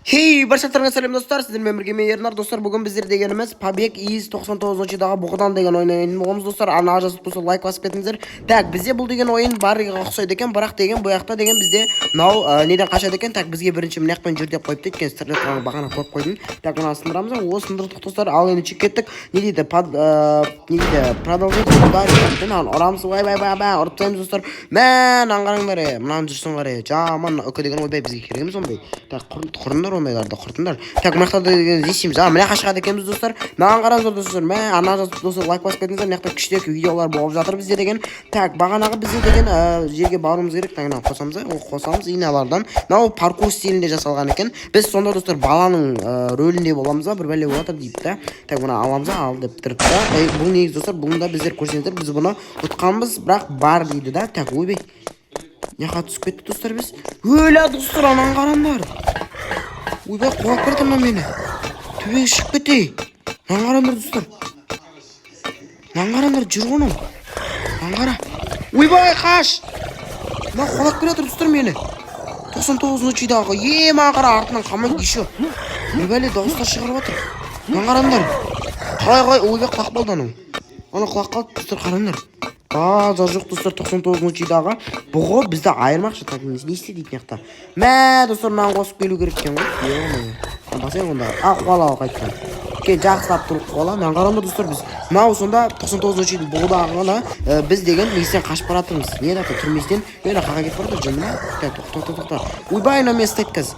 Хей, баршаларыңа сәлем, достар! Сіздермен бірге мен, Ернар. Достар, бүгін біздер дегеніміз Побег из 99-дағы бұғыдан деген ойын ойнайтын боламыз, достар. Ана жазып болса, лайк басып кетіңіздер. Так, бізде бұл деген ойын барлығы ұқсайды екен, бірақ деген бұл жақта деген бізде мынау неден қашады екен. Так, бізге бірінші мына жақпен жүр деп қойыпты, өйткені сіздерді бағана көріп қойдым. Так, мына сындырамыз ба? О, сындырдық, достар. Ал енді кеттік. Не дейді? Не дейді? Продолжить ударить дейді. Мынаны ұрамыз, ойбай, бай, бай, ұрып тастаймыз, достар. Мә, мынаны қараңдар, е, мынаны жүрсін қарай. Жаман үкі деген, ойбай, бізге керек емес ондай. Так, құрыңдар ондайларды, құртыңдар. Так, мына жақта деген не істейміз? А, мына жаққа шығады екенбіз, достар. Мынаған қараңыздар, достар. Мә, ана жазып, достар, лайк басып кетіңіздер. Мына жақта күшті видеолар болып жатыр бізде деген. Так, бағанағы бізде деген жерге баруымыз керек. Так, мынаны қосамыз да, о, қосамыз. И мыналардан мынау паркур стилінде жасалған екен. Біз сонда, достар, баланың рөлінде боламыз ба, бір бәле болып жатыр дейді да. Так, мына аламыз да, ал деп тұрып та. Ей, бұл негізі, достар, бұны да біздер көрсеңіздер, біз бұны ұтқанбыз, бірақ бар дейді да. Так, ойбай, мына жаққа түсіп кеттік, достар, біз. Өлә, достар, ананы қараңдар. Ойбай, қуалап кетті мынау мені. Төбеге шығып кетей. Мынаны қараңдар, достар, мынаны қараңдар, жүр ғой мынау. Мынаны қара, ойбай, қаш! Мына қуалап келе жатыр, достар, мені. 99-дағы е, маған қара, артынан қалмайды еще. Бір бәле дауыстар шығарып жатыр. Мынаны қараңдар, қалай, қалай, ойбай, құлап қалды анау, анау құлап қалды, достар, қараңдар. Базар жоқ, достар, 99-дағы бұғы бізді айырмақшы. Так, не істе дейді мына жақта? Мә, достар, мынаны қосып келу керек екен ғой. Е, басайық онда. А, қуала, ал қайтадан кел, жақсылап тұрып қуала. Мынаны қараңдар, достар, біз мынау сонда 99-шы бұғыдағы ғана біз деген несінен қашып бара жатырмыз? Не аты, түрмесінен. Ей, мына қаға кетіп бара жатыр, жынды ма? Так, тоқта, тоқта, тоқта. Ойбай, мынау мені ұстайды қазір.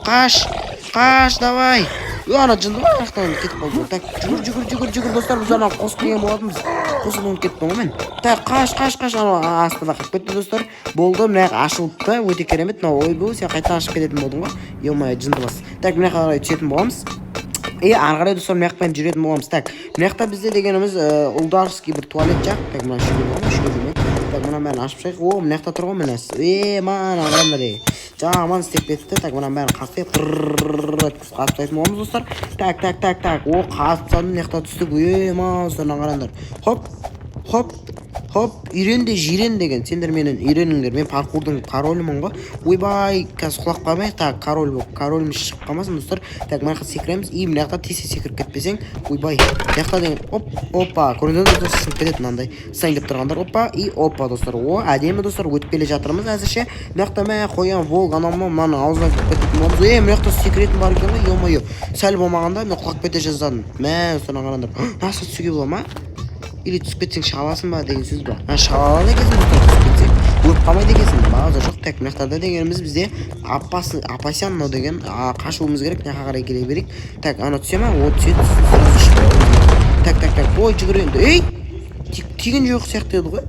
Қаш, қаш, давай! Ө, ана жынды ғой, ана жақтан кетіп қалды. Так, жүгір, жүгір, жүгір, жүгір! Достар, біз ана қосып келген болатынбыз, қосып ұмытып кеттім ғой мен. Так, қаш, қаш, қаш! Анау астында қалып кетті, достар. Болды, мына жақ ашылыпты, өте керемет. Мынау, ойбу, сен қайтадан ашып кететін болдың ғой, ё-моё, жынды бас. Так, мына жаққа қарай түсетін боламыз и ары қарай, достар, мына жақпен жүретін боламыз. Так, мына жақта бізде дегеніміз ұлдарский бір туалет жақ. Так, мына ішуге болады ма? Ішуге болмайды. Так, мынаның бәрін ашып шығайық. О, мына жақта тұр ғой, міне. Е, мына қараңдар, е, жаман істеп кетті. Так, мынаның бәрін қазып еткізіп қазып тастайтын боламыз, достар. Так, так, так, так, о, қазып тастадым. Мына жақта түстік. Е, ма, достар, мына қараңдар. Хоп, хоп, хоп! Үйрен де жирен деген, сендер менен үйреніңдер, мен паркурдың королімін ғой. Ойбай, қазір құлап қалмайық. Так, король болып короліміз шығып қалмасын, достар. Так, мына жаққа секіреміз и мына жақта тез секіріп кетпесең, ойбай, мына жақта деген оп, опа, көрдіңдер ме, достар, сынып кетеді мынандай сынайын деп тұрғандар. Опа и опа, достар, о, әдемі, достар, өтіп келе жатырмыз әзірше. Мына жақта, мә, қоян, волк, анау мынау, мынаның аузына кіріп кететін боламыз. Е, мына жақта секіретін бар екен ғой, ё-моё, сәл болмағанда мен құлап кете жаздадым. Мә, достар, мына қараңдар, мына түсуге бола ма или түсіп кетсең шыға аласың ба деген сөз ба? А, шыға алады екенсің, достар, түсіп кетсең өліп қалмайды екенсің, базар жоқ. Так, мына жақтарда дегеніміз бізде опасный, опасен мынау деген, қашуымыз керек. Мына жаққа қарай келе берейік. Так, ана түсе ма? О, түседі, сразу шығып кетуіміз керек. Так, так, так, ой, жүгір енді. Ей, тиген жоқ сияқты еді ғой.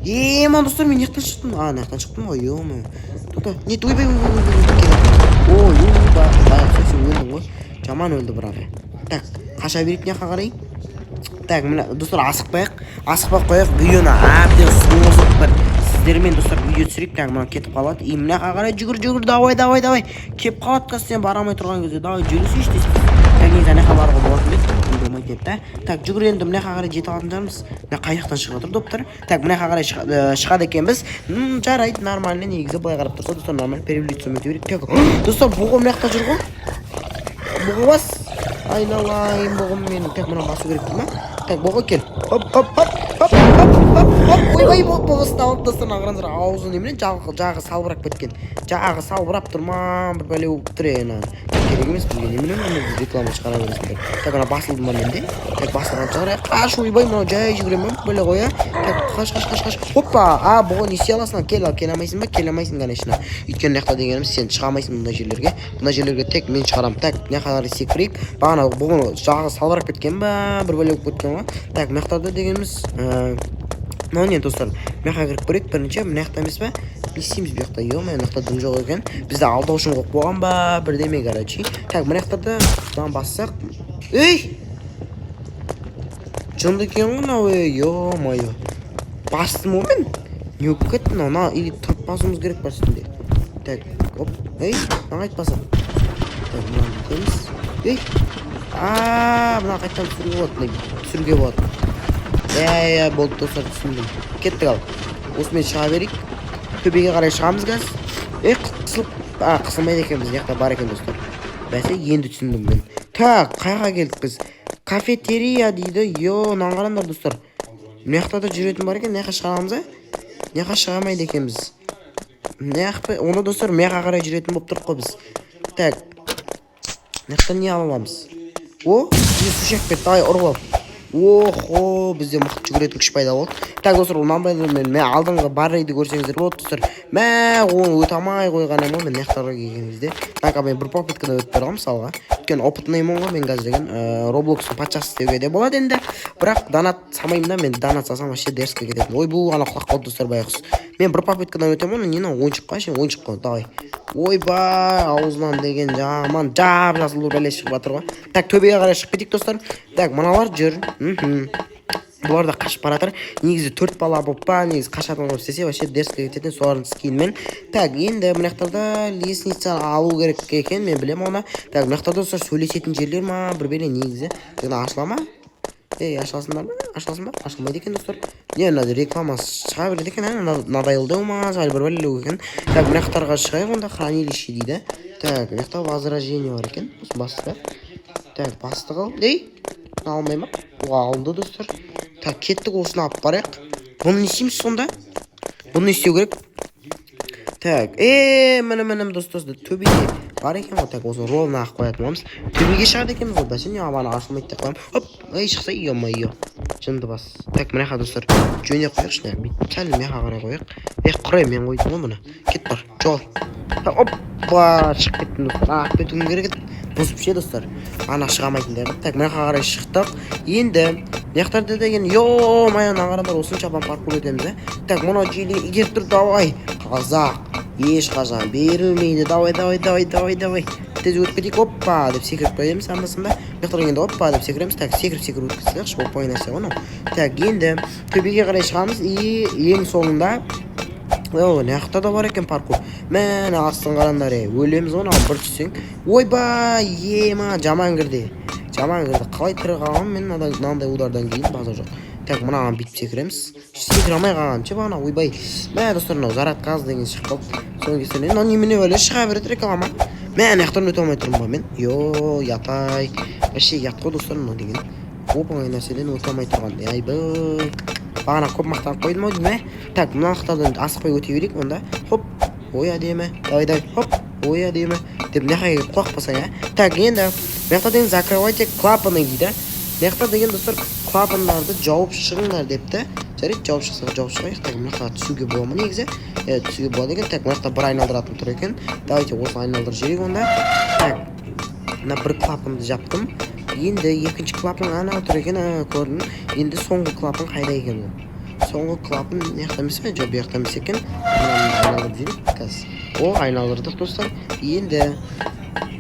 Е, мына, достар, мен мына жақтан шықтым. А, мына жақтан шықтым ғой, ё-моё. Тоқта, нет, ойбай, ойбай, ойбай, ойбай, келе. Ой, ой, баяғы сен өлдің ғой, жаман өлді, бірақ. Так, қаша берейік мына жаққа қарай. Так, міне, достар, асықпайық, асықпай ақ қояйық, видеоны әбден созып, бір сіздермен, достар, видео түсірейік. Так, мына кетіп қалады и мына жаққа қарай жүгір, жүгір, давай, давай, давай! Келіп қалады қазір сен бара алмай тұрған кезде. Давай, жүрсейші тез. Так, негізі ана жаққа баруға болатын еді, болмайтын еді да. Так, жүгір енді, мына жаққа қарай жете алатын шығармыз. Мына қай жақтан шығып жатыр доптар? Так, мына жаққа қарай шығады екенбіз. Жарайды, нормально, негізі былай қарап тұрса, достар, нормально. Перевлициямен өте берейік. Так, достар, бұғы мына жақта жүр ғой. Бұғы, бас, айналайын бұғым менің. Так, мынаны басу керек дей ма? Так, бұғы, кел! Хоп, хоп, хоп, хоп, хоп, хоп, хоп! Ойбай, бұғы ұстап алды, достар. Мына қараңыздар, аузы немене, жағы салбырап кеткен, жағы салбырап тұр ма, бір бәле болып тұр. Е, мына керек емес бізге, немене мына реклама шығара бересіңдер? Так, ана басылды ма менде? Так, басылған шығар. Е, қаш! Ойбай, мынау жай жүгіре ма, бір бәле ғой, а? Так, қаш, қаш, қаш, қаш! Опа! А, бұғы, не істей аласың? Кел, ал, келе алмайсың ба? Келе алмайсың, конечно, өйткені мына жақта дегеніміз сен шыға алмайсың бұндай жерлерге, бұндай жерлерге тек мен шығарамын. Так, мына жаққа қарай секірейік. Бағана бұғының жағы салбырап кеткен ба, бір бәле болып кеткен ғой. Так, мына жақтарда дегеніміз мынау не, достар? Мына жаққа кіріп көрейік бірінші. Мына жақта емес па? Не істейміз бұл жақта? Ё-моё, мына жақта дым жоқ екен. Бізді алдау үшін қойып қойған ба, бірдеме, короче. Так, мына жақтарда мынаны бассақ, ей, жынды екен ғой мынау. Ей, ё-моё, бастым ғой мен, не болып кетті мынау? Мына или тұрып басуымыз керек па үстінде? Так, оп, ей, мына қайтып басады? Так, мынаны бүйтеміз. Ей, а, мына қайтадан түсіруге болады, мына түсіруге болады. Иә, иә, болды, достар, түсіндім. Кеттік, ал осымен шыға берейік, төбеге қарай шығамыз қазір. Ей, қысылып. А, қысылмайды екенбіз. Мына жақта бар екен, достар. Бәсе, енді түсіндім мен. Так, қайға келдік біз? Кафетерия дейді. Йо, мынаны қараңдар, достар, мына жақта да жүретін бар екен. Мына жаққа шыға аламыз ба? Мына жаққа шыға алмайды екенбіз. Мына жақта онда, достар, мына жаққа қарай жүретін болып тұрық қой біз. Так, мына жақтан не ала аламыз? О, бізге су шегіп кетті. Давай, ұрып ал. Охо, бізде мықты жүгіретін күш пайда болды. Так, достар, мынандай мен алдыңғы Барриді көрсеңіздер болады, достар. Мә, оны өте алмай қойған едім ғой мен мына жақтарға келген кезде. Так, мен бір попыткада өтіп барғанмын мысалға, өйткені опытныймын ғой мен қазір деген. Роблокстың патшасы деуге де болады енді, бірақ донат салмаймын да. Мен донат салсам, вообще дерзко кететін. Ойбу, ана құлап қалды, достар, байғұс. Мен бір попыткадан өтемін ғой. Не мынау, ойыншық қой, әшейін ойыншық қой. Давай, ойбай, аузынан деген жаман жап жасыл бір бәле шығып жатыр ғой. Так, төбеге қарай шығып кетейік, достар. Так, мыналар жүр. Бұлар да қашып бара жатыр. Негізі төрт бала болып па, негізі қашатын қылып істесе, вообще дерзко кететін солардың скинімен. Так, енді мына жақтарда лестница алу керек екен, мен білемін оны. Так, мына жақтарда, достар, сөйлесетін жерлер ма, бір бәле негізі. Мына ашыла ма? Ей, ашыласыңдар ма? Ашыласың ба? Ашылмайды екен, достар. Не, мына рекламасы шыға береді екен, ә? Надоелдау ма, әлі бір бәлелеу екен. Так, мына жақтарға шығайық онда. Хранилище дейді. Так, мына жақта возрождение бар екен. Осыны бастық па? Так, бастық. Ал, ей, мына алмай ма? О, алынды, достар. Так, кеттік, осыны алып барайық. Бұны не істейміз сонда? Бұны не істеу керек? Так, міне, міне, достар, төбеде бар екен ғой. Так, осы ровно ақ қоятын боламыз. Төбеге шығады екенбіз ғой. Бәсе, не, ана ашылмайды деп қоямын. Хоп, ей, шықса, е мое, жынды бас. Так, мына жаққа, достар, жөне қояйықшы. Мына бүйтіп сәл мына жаққа қарай қояйық. Ей, құрай, мен қойдым ғой мұны. Кет, бар, жоғал. Опа, шығып кеттім, достар. Ағып кетуім керек еді, бұзып ше, достар, ана шыға алмайтындай қылып. Так, мына жаққа қарай шықтық. Енді мына жақтарда деген, е мое, мына қараңдар, осынша паркур өтеміз, ә. Так, мынау желі итеріп тұр. Давай, қазақ ешқашан берілмейді. Давай, давай, давай, давай, давай, тез өтіп кетейік. Опа деп секіріп қоямыз анда санда. Мына жақтан енді опа деп секіреміз. Так, секіріп секіріп өтіп кетсекші, оп оңай нәрсе ғой мынау. Так, енді төбеге қарай шығамыз. И ең соңында, о, мына жақта да бар екен паркур. Міне, астын қараңдар, ей, өлеміз ғой мынау бір түссең. Ойбай, ема, жаман кірді, жаман кірді. Қалай тірі қалғанмын мен мынандай удардан кейін, базар жоқ. Так, мынаған бүйтіп секіреміз. Секіре алмай қалғаным ше бағана. Ойбай, мә, достар, мынау зарядка аз деген шығып қалды соның кесірінен. Мынау немене бәле, шыға береді реклама. Мә, ана жақтан өте алмай тұрмын ба мен? Йо, ұят-ай, вообще ұят қой, достар, мынау деген оп оңай нәрседен өте алмай тұрған. Айбай, бағана көп мақтанып қойдым ау деймін, ә. Так, мына жақтардан асықпай өте берейік онда. Хоп, ой, әдемі. Давай, давай, хоп, ой, әдемі деп мына жаққа келіп құлап қалсаң, ә. Так, енді мына жақта деген «Закрывайте клапаны» дейді. Мына жақта деген, достар, клапандарды жауып шығыңдар депті. Жарайды, жауып шықсақ, жауып шығайық. Так, мына жаққа түсуге бола ма негізі? Е, түсуге болады екен. Так, мына жақта бір айналдыратын тұр екен. Давайте осыны айналдырып жіберейік онда. Так, мына бір клапанды жаптым. Енді екінші клапан анау тұр екен, а, көрдім. Енді соңғы клапан қайда екен? Ол соңғы клапан мына жақта емес пе? Жоқ, бұл жақта емес екен. Мынаны айналдырып жіберейік қазір. О, айналдырдық, достар. Енді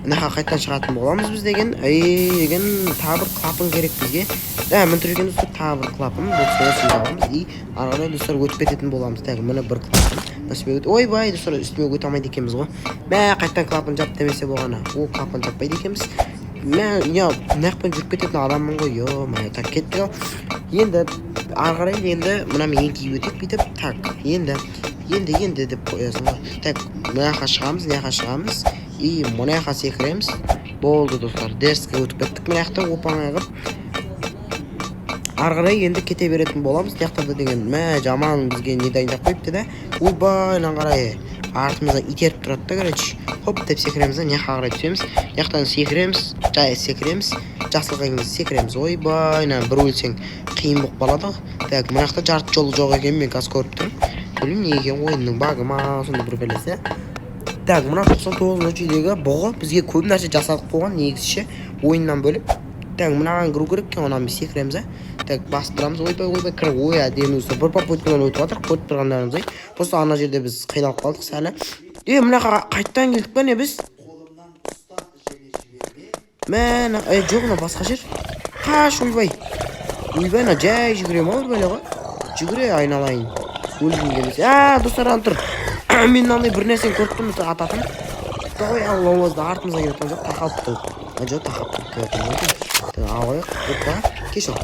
мына жаққа қайтадан шығатын боламыз біз деген. Ей, деген тағы бір клапан керек бізге. Ә, міне тұр екен, достар, тағы бір клапан. Бұл осыны жабамыз и ары қарай, достар, өтіп кететін боламыз. Так, міне бір клапан. Үстіме өт, ойбай, достар, үстіме өте алмайды екенбіз ғой. Мә, қайтадан клапан жап демесе болғаны. О, клапан жаппайды екенбіз. Мә, я мына жақпен жүріп кететін адаммын ғой, е мое. Так, кеттік. Ал енді ары қарай, енді мынамен еңкейіп өтейік бүйтіп. Так, енді, енді, енді деп қоясың ғой. Так, мына жаққа шығамыз, мына жаққа шығамыз и мына жаққа секіреміз. Болды, достар, дерзко өтіп кеттік мына жақта оп оңай қылып. Ары қарай енді кете беретін боламыз. Мына жақтарда деген, мә, жаман бізге не дайындап қойыпты да. Ойбай, мынаны қарай, артымыздан итеріп тұрады да. Короче, хоп деп секіреміз да, мына жаққа қарай түсеміз. Мына жақтан секіреміз, жай секіреміз, жасыл кезде секіреміз. Ойбай, мына бір өлсең, қиын болып қалады ғой. Так, мына жақта жарты жолы жоқ екенін мен қазір көріп тұрмын. Білмеймін, не екен, ойынның багы ма сондай бір бәлесі. Так, мына 99-үйдегі бұғы бізге көп нәрсе жасатып қойған негізі ше, ойыннан бөлек. Так, мынаған кіру керек екен, одан біз секіреміз, ә. Так, басып тұрамыз. Ойбай, ойбай, кір. Ой, әдемі, достар, бір попыткадан өтіп жатырық, көріп тұрғандарыңыздай. Просто ана жерде біз қиналып қалдық сәл. Е, мына жаққа қайтадан келдік па, не біз? Мә, е, жоқ, мына басқа жер. Қаш, ойбай, ойбай, мына жай жүгіре ма, бір бәле ғой. Жүгіре, айналайын, өлгім келмесе. А, достар, ана тұр. Мен мынандай бір нәрсені көріп тұрмын, достар, ататын. Давай, алла, артымызға келіп жатқан жоқ, тақалыпты ол. А, жоқ, тақап келіп жатқан жоқ екен. Так, алайық. Опа, кеш ал,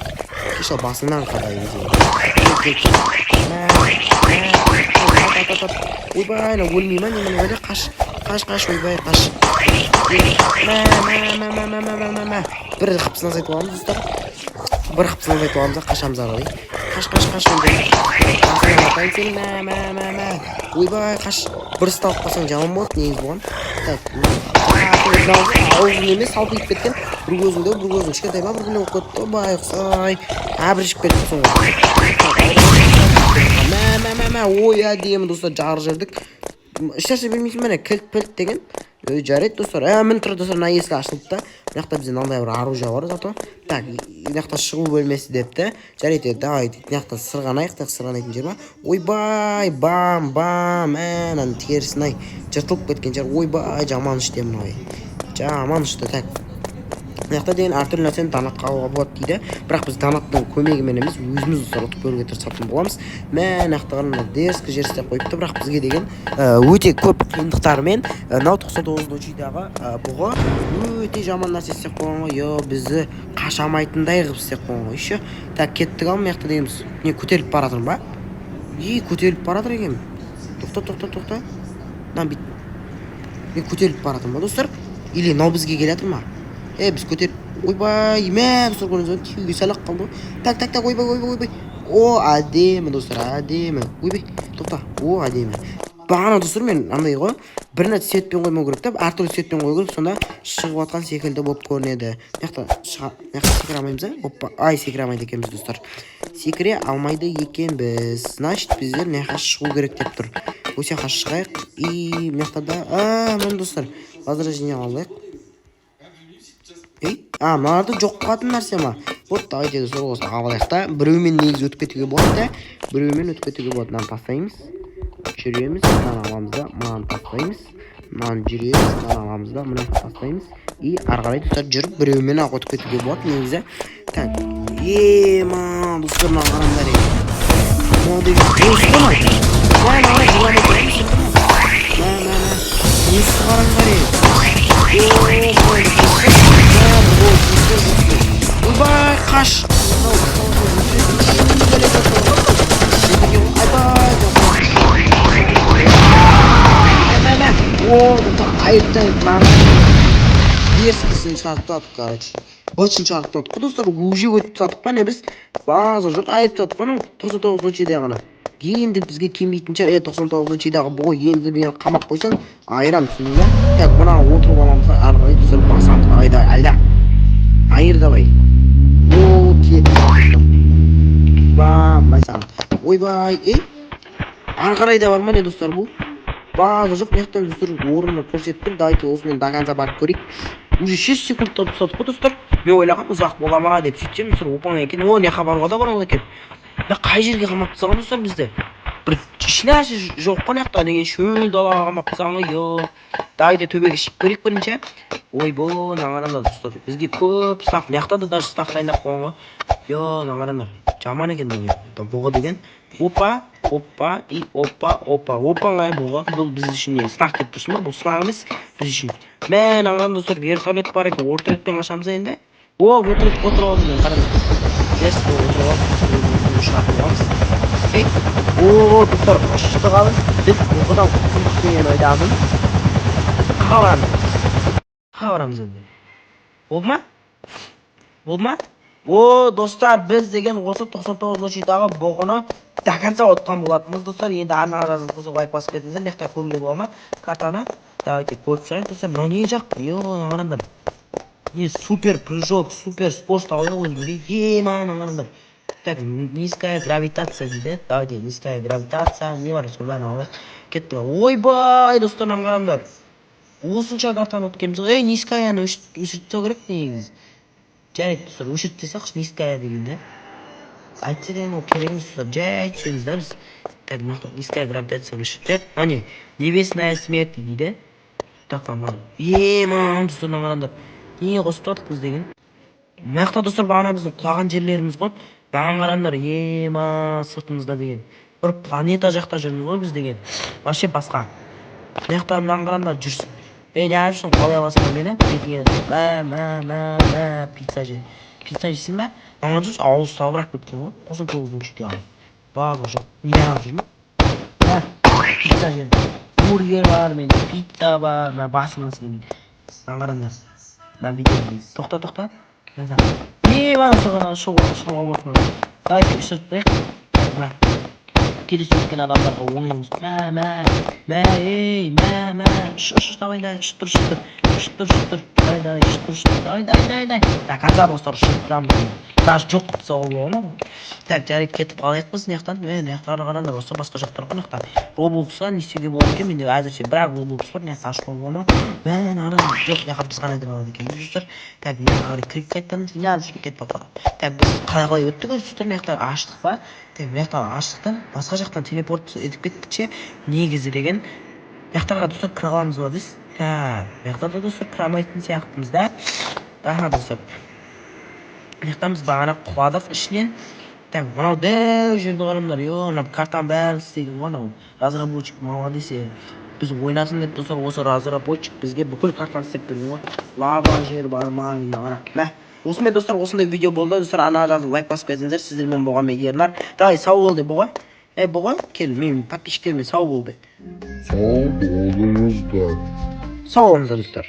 кеш ал, басыңнан қадайын сені. Кел, кел. Мә, мә, ат, ат, ат. Ойбай, ана өлмей ма, немене бәле? Қаш, Қаш, қаш, ойбай, қаш! Мә, мә, мә, мә, мә, мә, мә, мә, мә! Бір хпсын азайтып аламыз, достар, бір хпсын азайтып аламыз да, қашамыз ары қарай. Қаш, қаш, қаш! Енді басыңнан атайын сені. Мә, мә, мә, мә! Ойбай, қаш! Бір ұсталып қалсаң, жаман болады негізі бұған. Так, аузын емес, салпиып кеткен бір көзіңде, бір көзің кішкентай ма, бір болып кетті ғой, байғұс. Ай, әбіржіп кетіпсің ғой. Мә, мә, мә, мә! Ой, әдемі, достар, жарып жібердік. Ешнәрсе бермейсің ба, не, кілт пілт деген? Ей, жарайды, достар. Ә, міне тұр, достар, мына есік ашылды да, мына жақта бізде мынандай бір оружие бар зато. Так, мына жақта шығу бөлмесі депті. Жарайды, давай, мына жақта сырғанайық. Так, сырғанайтын жер ма? Ойбай, бам, бам! Мә, мынаның терісін ай, жыртылып кеткен жер. Ойбай, жаман ұшты мынау, жаман ұшты. Так, мына жақта деген әртүрлі нәрсені донатқа алуға болады дейді, бірақ біз донаттың көмегімен емес, өзіміз, достар, ұтып көруге тырысатын боламыз. Мә, мына жақта мына дерзкий жер істеп қойыпты, бірақ бізге деген өте көп қиындықтармен мынау 99 ночидағы бұғы өте жаман нәрсе істеп қойған ғой, е, бізді қаша алмайтындай қылып істеп қойған ғой еще. Так, кеттік. Ал мына жақта дегеніміз не, көтеріліп бара жатырмын ба? Е, көтеріліп бара жатыр екенмін. Тоқта, тоқта, тоқта! Мына бүйтіп мен көтеріліп бара жатырмын ба, достар, или мынау бізге келе жатыр ма? Е, біз көтеріп, ойбай, мә, достар, көрдіңіз ба, тиюге сәл ақ қалды ғой. Так, так, так, ойбай, ойбай, ойбай! О, әдемі, достар, әдемі! Ойбай, тоқта! О, әдемі! Бағана, достар, мен андай ғой, бір нәрсе цветпен қоймау керек та, әртүрлі цветпен қою керек, сонда шығып жатқан секілді болып көрінеді. Мына жақта шыға, мына жақта секіре алмаймыз а? Опа, ай, секіре алмайды екенбіз, достар, секіре алмайды екенбіз. Значит, біздер мына жаққа шығу керек деп тұр. Осы жаққа шығайық. И мына жақта да, а, міне, достар, возрождение алайық. Ей, а, мыналарды жоқ қылатын нәрсе ма? Вот, давайте, достар, осы алып алайық та. Біреумен негізі өтіп кетуге болады да, біреумен өтіп кетуге болады. Мынаны тастаймыз, жүреміз, мынаны аламыз да, мынаны тастаймыз, мынаны жүреміз, мынаны аламыз да, мына жаққа тастаймыз. И ары қарай, достар, жүріп, біреумен ақ өтіп кетуге болады негізі. Так, ема, достар, мынаны қараңдар ей, мынау деген босс қой мынау. Мә, мына жыламай тұрамыз. Мә, мә, мә, босс, қараңдар ей! О, мә, босс, ойбай, қаш! Айбай, мә, мә! О, қайыртайық, дерзкісін шығарып тастадық, короче, бытшын шығарып тастадық қой, достар. Уже өтіп тастадық па, не, біз базар жоқ, айырып тастадық қой. Анау 99 ночиде ғана енді бізге келмейтін шығар. Е, 99 ночидағы бұғы енді мені қамап қойсаң, айырам, түсіндің ба? Так, мынаны отырып аламыз да, ары қарай, достар, басамыз. Айда, айда, айыр, давай! О, кетті! Бам, саған! Ойбай, ей, ары қарай да бар ма, не, достар? Бұл база жоқ. Мына жақтан, достар, орнына көрсетіп тұр. Давайте осымен до конца барып көрейік. Уже 6 секундта тастадық қой, достар. Мен ойлағанмын, ұзақ бола ма деп, сөйтсем, достар, оп оңай екен. О, мына жаққа баруға да болады екен. Мына қай жерге қамап тастаған, достар, бізді? Бір ешнәрсе жоқ қой мына жақта деген, шөл далаға қамап тастаған ғой, е. Давайте төбеге шығып көрейік бірінші. Ойбой, мына қараңдар, достар, бізге көп сынақ. Мына жақта да даже сынақ дайындап қойған ғой, е. Мына қараңдар, жаман екен бұл бұғы деген. Опа, опа и опа, опа, опа! Оңай бұғы. Бұл біз үшін не, сынақ деп тұрсың ба? Бұл сынақ емес біз үшін. Мә, мына қараңдар, достар, вертолет бар екен. Вертолетпен қашамыз енді. О, вертолетке отырып алдым мен, қараңдар. Дерзко отырып алып, ұшатын боламыз. Ей, о, достар, ұшты қалың. Біз бұғыдан құтылдық деген ойдамын. Қайда барамыз? Қайда барамыз енді? Болды ма, болды ма? О, достар, біз деген осы 99 ночидағы бұғыны до конца ұтқан болатынбыз, достар. Енді арнаға жазылып болса, лайк басып кетіңіздер. Мына жақта көруге бола ма картаны? Давайте көріп шығайық, достар. Мынау не жақ? Е, қараңдар, не, супер прыжок, супер спорт ғой. Е, мына қараңдар. Так, низкая гравитация дейді. Давайте низкая гравитация не бар, сол бәрін алайық. Кеттік. Ойбай, достар, мынаны қараңдар, осынша картаны өткенбіз ғой. Ей, низкаяны өшіріп тастау керек негізі. Жарайды, достар, өшіріп тастайықшы низкая дегенді. Әйтсе де, ол керек емес, достар, жай түсеміз да біз. Так, мына низкая гравитация өшіріп тастайық. Мына не, небесная смерть дейді. Так, мына, е, мына, достар, мына қараңдар, не қосып тастадық біз деген мына жақта, достар? Бағана біздің құлаған жерлеріміз ғой. Маған қараңдар, ема, сыртымызда деген бір планета жақта жүрміз ғой біз деген, вообще басқа. Мына жақта, мынаны қараңдар, жүрсін. Ей, не жүрсің, қалай аласың мені бетіңе? Мә, мә, мә, мә, пицца же, пицца жейсің ба? Маған жүрші, ауыз салбырап кеткен ғой. 99-ның бағы жоқ. Не алып жүрмін? Мә, пицца же. Бургер бар менде, пицца бар. Мә, басыңа сенің. Мына қараңдар, мына видео. Тоқта, тоқта. Не бар соған? Шығуға, шығуға болады. Давайте ұшырып тұрайық. Мә, келесі өткен адамдарға оңай. Мә, мә, мә, ей, мә, мә, ұш, ұш, давай, давай, ұшып тұр, ұшып тұр, ұшып тұр, ұшып тұр, давай, давай, ұшып тұр, ұшып тұр, давай, давай, давай, давай, до конца, достар, ұшып тұрамыз. Даже жоқ қылып тастауға болады ма? Так, жарайды, кетіп қалайық біз мына жақтан. Е, мына жақтарға қараңдар, достар, басқа жақтарға. Мына жақта Роблоксқа не істеуге болады екен? Менде әзірше бір ақ Роблокс бар. Мына жақта ашуға бола ма? Мә, мына жоқ, мына жаққа біз ғана кіре алады екенбіз, достар. Так, мына жаққа қарай кірейік қайтадан. Мына кетіп қалдық. Так, біз қалай, қалай өттік өзі, достар? Мына жақта аштық па? Так, мына жақтан аштық та, басқа жақтан телепорт етіп кеттік ше негізі деген. Мына жақтарға, достар, кіре аламыз ба біз? Так, мына жақта да, достар, кіре алмайтын сияқтымыз да. Аха, достар, мына жақтан біз бағана құладық ішінен. Так, мынау дәу жерді қараңдар. Е, мына картаның бәрін істеген ғой анау разработчик, молодец. Е, біз ойнасын деп, достар, осы разработчик бізге бүкіл картаны істеп берген ғой. Лава жер бар ма? Мына қара, мә. Осымен, достар, осындай видео болды. Достар, ана жазып, лайк басып кетіңіздер. Сіздермен болған мен, Ернар. Давай, сау бол де, Бұға. Ей, Бұға, кел, менің подписчиктеріме сау бол де. Сау болыңыздар. Сау болыңыздар, достар.